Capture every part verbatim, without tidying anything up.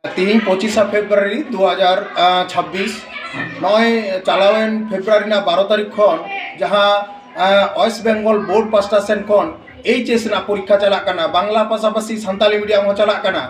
ᱛᱮᱦᱮᱧ ᱯᱚᱸᱪᱤᱥᱟ ᱯᱷᱮᱵᱽᱨᱩᱣᱟᱨᱤ ᱫᱩ ᱦᱟᱡᱟᱨ ᱪᱷᱟᱵᱵᱤᱥ, ᱱᱚᱜᱼᱚᱭ ᱪᱟᱞᱟᱣᱮᱱ ᱯᱷᱮᱵᱽᱨᱩᱣᱟᱨᱤ ᱨᱮᱱᱟᱜ ᱵᱟᱨᱚ ᱛᱟᱹᱨᱤᱠᱷ ᱠᱷᱚᱱ ᱡᱟᱦᱟᱸ ᱟᱸ, ᱳᱭᱮᱥᱴ ᱵᱮᱝᱜᱚᱞ ᱵᱳᱨᱰ ᱯᱟᱥᱴᱟ ᱥᱮᱱ ᱠᱷᱚᱱ ᱮᱭᱤᱪ ᱮᱥ ᱨᱮᱱᱟᱜ ᱯᱚᱨᱤᱠᱠᱷᱟ ᱪᱟᱞᱟᱜ ᱠᱟᱱᱟ, ᱵᱟᱝᱞᱟ ᱯᱟᱥᱟᱯᱟᱥᱤ ᱥᱟᱱᱛᱟᱞᱤ ᱢᱤᱰᱤᱭᱟᱢ ᱦᱚᱸ ᱪᱟᱞᱟᱜ ᱠᱟᱱᱟ᱾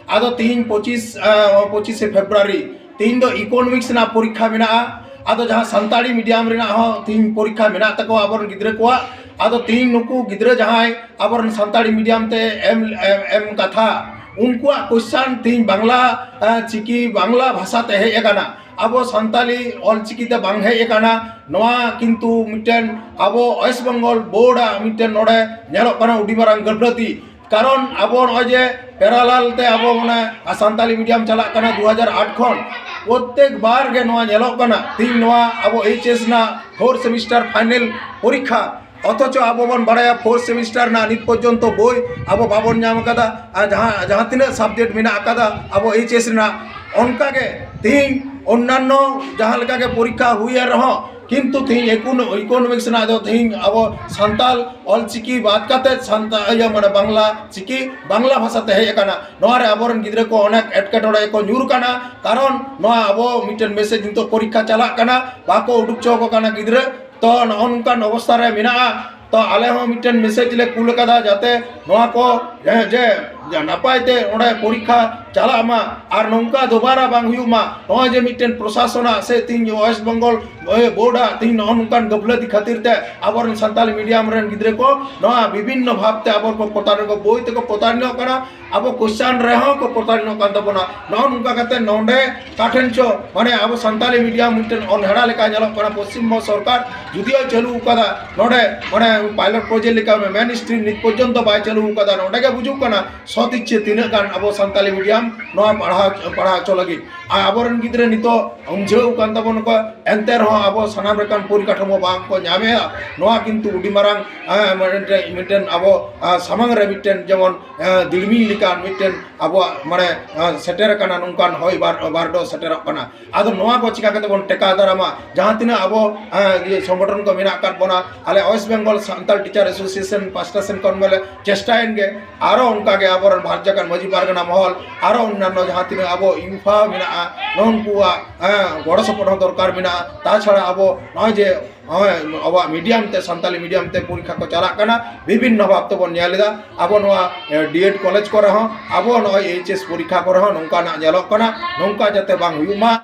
ᱟᱫᱚ ᱛᱮᱦᱮᱧ ᱯᱚᱸᱪᱤᱥ, ᱟᱸ, ᱯᱚᱸᱪᱤᱥᱮ ᱯᱷᱮᱵᱽᱨᱩᱣᱟᱨᱤ, ᱛᱮᱦᱮᱧ ᱫᱚ ᱤᱠᱳᱱᱚᱢᱤᱠᱥ ᱨᱮᱱᱟᱜ ᱯᱚᱨᱤᱠᱠᱷᱟ ᱢᱮᱱᱟᱜᱼᱟ᱾ ᱟᱫᱚ ᱡᱟᱦᱟᱸ ᱥᱟᱱᱛᱟᱲᱤ ᱢᱤᱰᱤᱭᱟᱢ ᱨᱮᱱᱟᱜ ᱦᱚᱸ ᱛᱮᱦᱮᱧ ᱯᱚᱨᱤᱠᱠᱷᱟ ᱢᱮᱱᱟᱜ ᱛᱟᱠᱚᱣᱟ ᱟᱵᱚᱨᱮᱱ ᱜᱤᱫᱽᱨᱟᱹ ᱠᱚᱣᱟᱜ᱾ ᱟᱫᱚ ᱛᱮᱦᱮᱧ ᱱᱩᱠᱩ ᱜᱤᱫᱽᱨᱟᱹ ᱡᱟᱦᱟᱸᱭ ᱟᱵᱚᱨᱮᱱ ᱥᱟᱱᱛᱟᱲᱤ ᱢᱤᱰᱤᱭᱟᱢ ᱛᱮ ᱮᱢ, ᱮᱢ, ᱮᱢ ᱠᱟᱛᱷᱟ, ᱩᱱᱠᱩᱣᱟᱜ ᱠᱚᱥᱪᱟᱱ ᱛᱮᱦᱮᱧ ᱵᱟᱝᱞᱟ, ᱟᱸ, ᱪᱤᱠᱤ ᱵᱟᱝᱞᱟ ᱵᱷᱟᱥᱟ ᱛᱮ ᱦᱮᱡ ᱟᱠᱟᱱᱟ, ᱟᱵᱚ ᱥᱟᱱᱛᱟᱞᱤ ᱚᱞᱪᱤᱠᱤ ᱛᱮ ᱵᱟᱝ ᱦᱮᱡ ᱟᱠᱟᱱᱟ᱾ ᱱᱚᱣᱟ ᱠᱤᱱᱛᱩ ᱢᱤᱫᱴᱮᱱ ᱟᱵᱚ ᱳᱭᱮᱥᱴ ᱵᱮᱝᱜᱚᱞ ᱵᱳᱨᱰ ᱟᱜ ᱢᱤᱫᱴᱮᱱ ᱱᱚᱰᱮ ᱧᱮᱞᱚᱜ ᱠᱟᱱᱟ ᱟᱹᱰᱤ ᱢᱟᱨᱟᱝ ᱜᱟᱹᱯᱞᱟᱹᱛᱤ᱾ ᱠᱟᱨᱚᱱ ᱟᱵᱚ ᱱᱚᱜᱼᱚᱭ ᱡᱮ ᱯᱮᱨᱟᱞᱟᱞ ᱛᱮ ᱟᱵᱚ ᱢᱟᱱᱮ ᱥᱟᱱᱛᱟᱞᱤ ᱢᱤᱰᱤᱭᱟᱢ ᱪᱟᱞᱟᱜ ᱠᱟᱱᱟ ᱫᱩ ᱦᱟᱡᱟᱨ ᱟᱴ ᱠᱷᱚᱱ, ᱯᱨᱚᱛᱛᱮᱠ ᱵᱟᱨ ᱜᱮ ᱱᱚᱣᱟ ᱧᱮᱞᱚᱜ ᱠᱟᱱᱟ᱾ ᱛᱮᱦᱮᱧ ᱱᱚᱣᱟ ᱟᱵᱚ ᱮᱭᱤᱪ ᱮᱥ ᱨᱮᱱᱟᱜ ᱯᱷᱳᱨ ᱥᱮᱢᱤᱥᱴᱟᱨ ᱯᱷᱟᱭᱱᱮᱞ ᱯᱚᱨᱤᱠᱠᱷᱟ, ᱚᱛᱷᱚᱪᱚ ᱟᱵᱚ ᱵᱚᱱ ᱵᱟᱲᱟᱭᱟ ᱯᱷᱳᱨ ᱥᱮᱢᱤᱥᱴᱟᱨ ᱨᱮᱱᱟᱜ ᱱᱤᱛ ᱯᱚᱨᱡᱚᱱᱛᱚ ᱵᱳᱭ ᱟᱵᱚ ᱵᱟᱵᱚᱱ ᱧᱟᱢ ᱟᱠᱟᱫᱟ᱾ ᱟᱨ ᱡᱟᱦᱟᱸ, ᱡᱟᱦᱟᱸ ᱛᱤᱱᱟᱹᱜ ᱥᱟᱵᱡᱮᱠᱴ ᱢᱮᱱᱟᱜ ᱟᱠᱟᱫᱟ ᱟᱵᱚ ᱮᱭᱤᱪ ᱮᱥ ᱨᱮᱱᱟᱜ, ᱚᱱᱠᱟᱜᱮ ᱛᱮᱦᱮᱧ ᱚᱱᱱᱟᱱᱱᱚ ᱡᱟᱦᱟᱸ ᱞᱮᱠᱟᱜᱮ ᱯᱚᱨᱤᱠᱠᱷᱟ ᱦᱩᱭᱮᱱ ᱨᱮᱦᱚᱸ, ᱠᱤᱱᱛᱩ ᱛᱮᱦᱮᱧ ᱤᱠᱳᱱᱚᱢᱤᱠᱥ ᱨᱮᱱᱟᱜ ᱫᱚ ᱛᱮᱦᱮᱧ ᱟᱵᱚ ᱥᱟᱱᱛᱟᱞ ᱚᱞᱪᱤᱠᱤ ᱵᱟᱫ ᱠᱟᱛᱮ ᱥᱟᱱᱛᱟ-, ᱤᱭᱟᱹ, ᱢᱟᱱᱮ ᱵᱟᱝᱞᱟ ᱪᱤᱠᱤ ᱵᱟᱝᱞᱟ ᱵᱷᱟᱥᱟ ᱛᱮ ᱦᱮᱡ ᱟᱠᱟᱱᱟ᱾ ᱱᱚᱣᱟ ᱨᱮ ᱟᱵᱚᱨᱮᱱ ᱜᱤᱫᱽᱨᱟᱹ ᱠᱚ ᱚᱱᱮᱠ ᱮᱴᱠᱮᱴᱚᱬᱮ ᱠᱚ ᱧᱩᱨ ᱠᱟᱱᱟ, ᱠᱟᱨᱚᱱ ᱱᱚᱣᱟ ᱟᱵᱚ ᱢᱤᱫᱴᱮᱱ ᱢᱮᱥᱮᱡᱽ ᱱᱤᱛᱚᱜ ᱯᱚᱨᱤᱠᱠᱷᱟ ᱪᱟᱞᱟᱜ ᱠᱟᱱᱟ, ᱵᱟᱠᱚ ᱩᱰᱩᱠ ᱦᱚᱪᱚ ᱟᱠᱚ ᱠᱟᱱᱟ ᱜᱤᱫᱽᱨᱟᱹ᱾ ᱛᱚ ᱱᱚᱜᱼᱚ ᱱᱚᱝᱠᱟᱱ ᱚᱵᱚᱥᱛᱷᱟ ᱨᱮ ᱢᱮᱱᱟᱜᱼᱟ᱾ ᱛᱚ ᱟᱞᱮ ᱦᱚᱸ ᱢᱤᱫᱴᱮᱱ ᱢᱮᱥᱮᱡᱽ ᱞᱮ ᱠᱩᱞ ᱟᱠᱟᱫᱟ, ᱡᱟᱛᱮ ᱱᱚᱣᱟ ᱠᱚ ᱡᱮ, ᱡᱮ, ᱡᱮ ᱱᱟᱯᱟᱭ ᱛᱮ ᱚᱸᱰᱮ ᱯᱚᱨᱤᱠᱠᱷᱟ ᱪᱟᱞᱟᱜ ᱢᱟ ᱟᱨ ᱱᱚᱝᱠᱟ ᱫᱚᱵᱟᱨᱟ ᱵᱟᱝ ᱦᱩᱭᱩᱜ ᱢᱟ᱾ ᱱᱚᱜᱼᱚᱭ ᱡᱮ ᱢᱤᱫᱴᱮᱱ ᱯᱨᱚᱥᱟᱥᱚᱱᱟᱜ ᱥᱮ ᱛᱮᱦᱮᱧ ᱳᱭᱮᱥᱴ ᱵᱮᱝᱜᱚᱞ ᱵᱳᱨᱰᱟᱜ ᱛᱮᱦᱮᱧ ᱱᱚᱜᱼᱚ ᱱᱚᱝᱠᱟᱱ ᱜᱟᱹᱯᱞᱟᱹᱛᱤ ᱠᱷᱟᱹᱛᱤᱨ ᱛᱮ ᱟᱵᱚᱨᱮᱱ ᱥᱟᱱᱛᱟᱞᱤ ᱢᱤᱰᱤᱭᱟᱢ ᱨᱮᱱ ᱜᱤᱫᱽᱨᱟᱹ ᱠᱚ ᱱᱚᱣᱟ ᱵᱤᱵᱷᱤᱱᱱᱚ ᱵᱷᱟᱵᱽ ᱛᱮ ᱟᱵᱚ ᱠᱚ ᱯᱨᱚᱛᱟᱨᱚᱱ ᱠᱚ, ᱵᱳᱭ ᱛᱮᱠᱚ ᱯᱨᱚᱛᱟᱨᱚᱱᱚᱜ ᱠᱟᱱᱟ, ᱟᱵᱚ ᱠᱚᱥᱪᱟᱱ ᱨᱮᱦᱚᱸ ᱠᱚ ᱯᱨᱚᱛᱟᱨᱚᱱᱚᱜ ᱠᱟᱱ ᱛᱟᱵᱚᱱᱟ᱾ ᱱᱚᱜᱼᱚ ᱱᱚᱝᱠᱟ ᱠᱟᱛᱮ ᱱᱚᱰᱮ ᱚᱠᱟ ᱴᱷᱮᱱ ᱪᱚ ᱢᱟᱱᱮ ᱟᱵᱚ ᱥᱟᱱᱛᱟᱞᱤ ᱢᱤᱰᱤᱭᱟᱢ ᱢᱤᱫᱴᱮᱱ ᱚᱱᱦᱮᱲᱟ ᱞᱮᱠᱟ ᱧᱮᱞᱚᱜ ᱠᱟᱱᱟ᱾ ᱯᱚᱥᱪᱤᱢ ᱵᱚᱝᱜᱚ ᱥᱚᱨᱠᱟᱨ ᱡᱩᱫᱤᱭᱳ ᱪᱟᱹᱞᱩ ᱟᱠᱟᱫᱟ ᱱᱚᱰᱮ ᱢᱟᱱᱮ ᱯᱟᱭᱞᱚᱴ ᱯᱨᱚᱡᱮᱠᱴ ᱞᱮᱠᱟ ᱢᱮᱱ ᱥᱴᱨᱤᱢ, ᱱᱤᱛ ᱯᱚᱨᱡᱚᱱᱛᱚ ᱵᱟᱭ ᱪᱟᱹᱞᱩ ᱟᱠᱟᱫᱟ᱾ ᱱᱚᱰᱮ ᱜᱮ ᱵᱩᱡᱩᱜ ᱠᱟᱱᱟ ᱥᱚᱛ ᱤᱪᱪᱷᱟᱹ ᱛᱤᱱᱟᱹᱜ ᱜᱟᱱ ᱟᱵᱚ ᱥᱟᱱᱛᱟᱞᱤ ᱢᱤᱰᱤᱭᱟᱢ ᱱᱚᱣᱟ ᱯᱟᱲᱦᱟᱣ, ᱯᱟᱲᱦᱟᱣ ᱦᱚᱪᱚ ᱞᱟᱹᱜᱤᱫ᱾ ᱟᱨ ᱟᱵᱚᱨᱮᱱ ᱜᱤᱫᱽᱨᱟᱹ ᱱᱤᱛᱚᱜ ᱩᱢᱡᱷᱟᱹᱣ ᱟᱠᱟᱱ ᱛᱟᱵᱚᱱᱟ ᱠᱚ, ᱮᱱᱛᱮ ᱨᱮᱦᱚᱸ ᱟᱵᱚ ᱥᱟᱱᱟᱢ ᱞᱮᱠᱟᱱ ᱯᱚᱨᱤᱠᱟᱴᱷᱟᱢᱳ ᱵᱟᱝ ᱠᱚ ᱧᱟᱢᱮᱫᱼᱟ᱾ ᱱᱚᱣᱟ ᱠᱤᱱᱛᱩ ᱟᱹᱰᱤ ᱢᱟᱨᱟᱝ, ᱮᱸ, ᱢᱤᱫᱴᱮᱱ, ᱢᱤᱫᱴᱮᱱ ᱟᱵᱚ, ᱟᱸ, ᱥᱟᱢᱟᱝ ᱨᱮ ᱢᱤᱫᱴᱮᱱ ᱡᱮᱢᱚᱱ, ᱮᱸ, ᱫᱤᱲᱢᱤᱧ ᱞᱮᱠᱟᱱ ᱢᱤᱫᱴᱮᱱ ᱟᱵᱚᱣᱟᱜ ᱢᱟᱱᱮ, ᱮᱸ, ᱥᱮᱴᱮᱨ ᱟᱠᱟᱱᱟ, ᱱᱚᱝᱠᱟᱱ ᱦᱚᱭ ᱵᱟᱨ-, ᱵᱟᱨᱰᱚ ᱥᱮᱴᱮᱨᱚᱜ ᱠᱟᱱᱟ᱾ ᱟᱫᱚ ᱱᱚᱣᱟ ᱠᱚ ᱪᱤᱠᱟ ᱠᱟᱛᱮ ᱵᱚᱱ ᱴᱮᱠᱟᱣ ᱫᱟᱨᱟᱢᱟ? ᱡᱟᱦᱟᱸ ᱛᱤᱱᱟᱹᱜ ᱟᱵᱚ, ᱮᱸ, ᱤᱭᱟᱹ ᱥᱚᱝᱜᱚᱴᱷᱚᱱ ᱠᱚ ᱢᱮᱱᱟᱜ ᱟᱠᱟᱫ ᱵᱚᱱᱟ, ᱟᱞᱮ West Bengal Santal teacher association ᱯᱟᱥᱴᱟ ᱥᱮᱱ ᱠᱷᱚᱱ ᱵᱚᱞᱮ ᱪᱮᱥᱴᱟᱭᱮᱱ ᱜᱮ, ᱟᱨᱚ ᱚᱱᱠᱟ ᱜᱮ ᱟᱵᱚ ᱵᱷᱟᱨᱚᱛ ᱡᱟᱠᱟᱛ ᱢᱟᱹᱡᱷᱤ ᱯᱟᱨᱜᱟᱱᱟ ᱢᱚᱦᱚᱞ, ᱟᱨᱚ ᱚᱱᱱᱟᱱᱚ ᱡᱟᱦᱟᱸ ᱛᱤᱱᱟᱹᱜ ᱟᱵᱚ ᱭᱩᱯᱷᱟ ᱢᱮᱱᱟᱜᱼᱟ, ᱱᱩᱠᱩᱣᱟᱜ, ᱦᱮᱸ, ᱜᱚᱲᱚ ᱥᱚᱯᱚᱦᱚᱫ ᱦᱚᱸ ᱫᱚᱨᱠᱟᱨ ᱢᱮᱱᱟᱜᱼᱟ᱾ ᱛᱟᱪᱷᱟᱲᱟ ᱟᱵᱚ ᱱᱚᱜᱼᱚᱭ ᱡᱮ, ᱱᱚᱜᱼᱚᱭ ᱟᱵᱚᱣᱟᱜ medium ᱛᱮ, ᱥᱟᱱᱛᱟᱞᱤ medium ᱛᱮ ᱯᱚᱨᱤᱠᱠᱷᱟ ᱠᱚ ᱪᱟᱞᱟᱜ ᱠᱟᱱᱟ, ᱵᱤᱵᱷᱤᱱᱱᱚ ᱵᱷᱟᱵ ᱛᱮᱵᱚᱱ ᱧᱮᱞ ᱮᱫᱟ᱾ ᱟᱵᱚ ᱱᱚᱣᱟ, ᱮ, ᱰᱤ ᱮᱰ ᱠᱚᱞᱮᱡᱽ ᱠᱚᱨᱮ ᱦᱚᱸ, ᱟᱵᱚ ᱱᱚᱜᱼᱚᱭ ᱮᱭᱤᱪ ᱮᱥ ᱯᱚᱨᱤᱠᱠᱷᱟ ᱠᱚᱨᱮ ᱦᱚᱸ ᱱᱚᱝᱠᱟᱱᱟᱜ ᱧᱮᱞᱚᱜ ᱠᱟᱱᱟ, ᱱᱚᱝᱠᱟ ᱡᱟᱛᱮ ᱵᱟᱝ ᱦᱩᱭᱩᱜ ᱢᱟ᱾